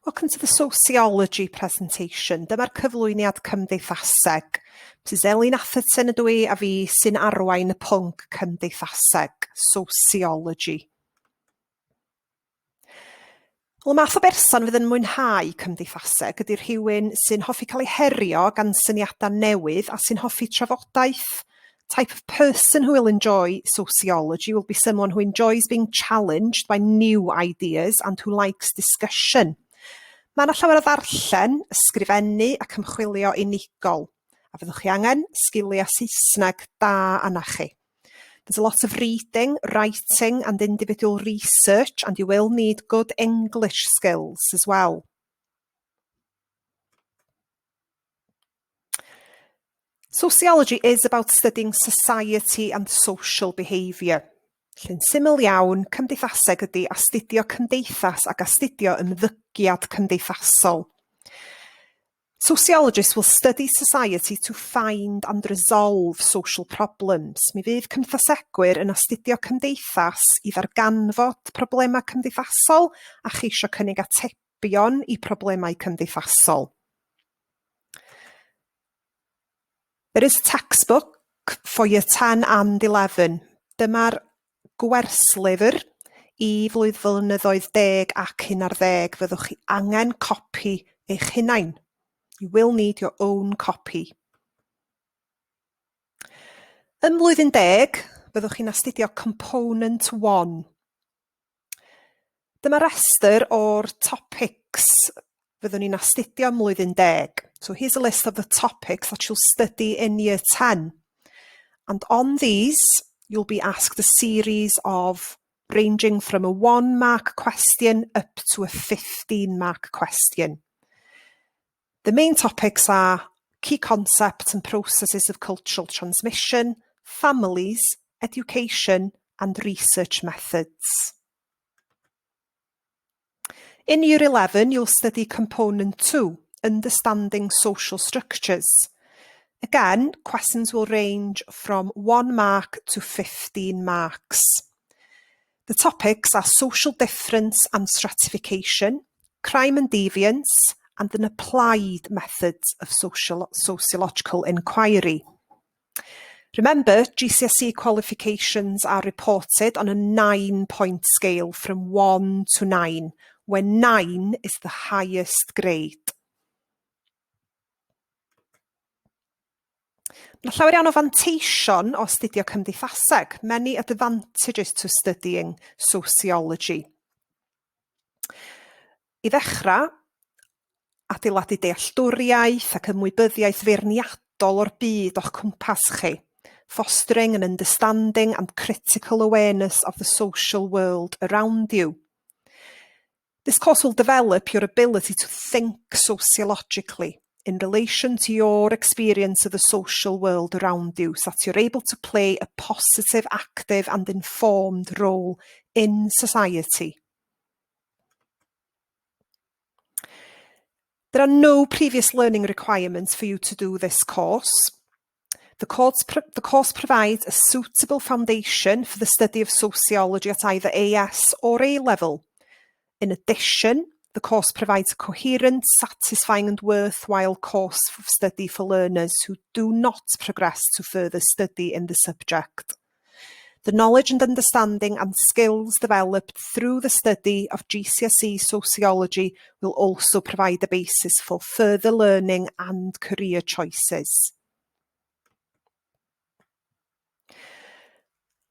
Welcome to the sociology presentation. Dyma'r cyflwyniad cymdeithaseg. Mrs Elin Atherton ydw i a fi sy'n arwain y pwnc cymdeithaseg, sociology. Wel, y math o berson fydd yn mwynhau cymdeithaseg ydy rhywun sy'n hoffi cael ei herio gan syniadau newydd a sy'n hoffi trafodaeth. Type of person who will enjoy sociology will be someone who enjoys being challenged by new ideas and who likes discussion. Mae yna llawer o ddarllen, ysgrifennu ac ymchwilio unigol, a fyddwch chi angen sgiliau Saesneg da arna chi. There's a lot of reading, writing and individual research and you will need good English skills as well. Sociology is about studying society and social behaviour. Felly'n syml iawn, cymdeithaseg ydy astudio cymdeithas ac astudio ymddygiad cymdeithasol. Sociologists will study society to find and resolve social problems. Mi fydd cymdeithasegwyr yn astudio cymdeithas i ddarganfod problemau cymdeithasol a cheisio cynnig atebion i problemau cymdeithasol. There is a textbook for year 10 and 11. Dyma'r gwerslyfr i flwydd flynyddoedd 10 ac 11. Fyddwch chi angen copi eich hunain. You will need your own copy. Ym mlwyddyn deg, byddwch chi'n astudio Component 1. Dyma restr o'r topics fyddwn ni'n astudio ym mlwyddyn deg. So here's a list of the topics that you'll study in year 10. And on these, you'll be asked a series of ranging from a one mark question up to a 15 mark question. The main topics are key concepts and processes of cultural transmission, families, education and research methods. In Year 11, you'll study Component 2, Understanding Social Structures. Again, questions will range from 1 mark to 15 marks. The topics are social difference and stratification, crime and deviance, and an applied methods of social, sociological inquiry. Remember, GCSE qualifications are reported on a 9-point scale from 1 to 9, where 9 is the highest grade. Mae llawer iawn o fanteision o astudio cymdeithaseg, many advantages to studying sociology. I ddechrau, adeiladu dealltwriaeth ac ymwybyddiaeth feirniadol o'r byd o'ch cwmpas chi, fostering an understanding and critical awareness of the social world around you. This course will develop your ability to think sociologically in relation to your experience of the social world around you so that you're able to play a positive, active and informed role in society. There are no previous learning requirements for you to do this course. The course, the course provides a suitable foundation for the study of sociology at either AS or A level. In addition, the course provides a coherent, satisfying and worthwhile course of study for learners who do not progress to further study in the subject. The knowledge and understanding and skills developed through the study of GCSE Sociology will also provide a basis for further learning and career choices.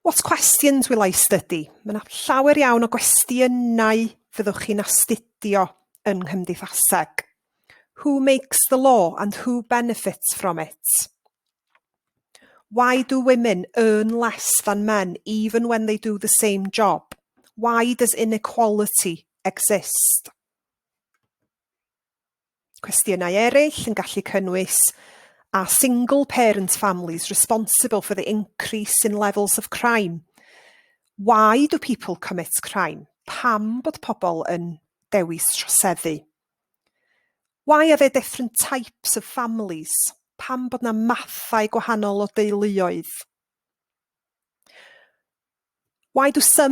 What questions will I study? Mae yna llawer iawn o gwestiynau fyddwch chi'n astudio yn nghymdeithaseg. Who makes the law and who benefits from it? Why do women earn less than men even when they do the same job? Why does inequality exist? Cwestiynau eraill yn gallu cynnwys Are single parent families responsible for the increase in levels of crime? Why do people commit crime? Pam bod pobl yn dewis troseddu? Why are there different types of families? Pam bod 'na mathau gwahanol o deuluoedd? Why do some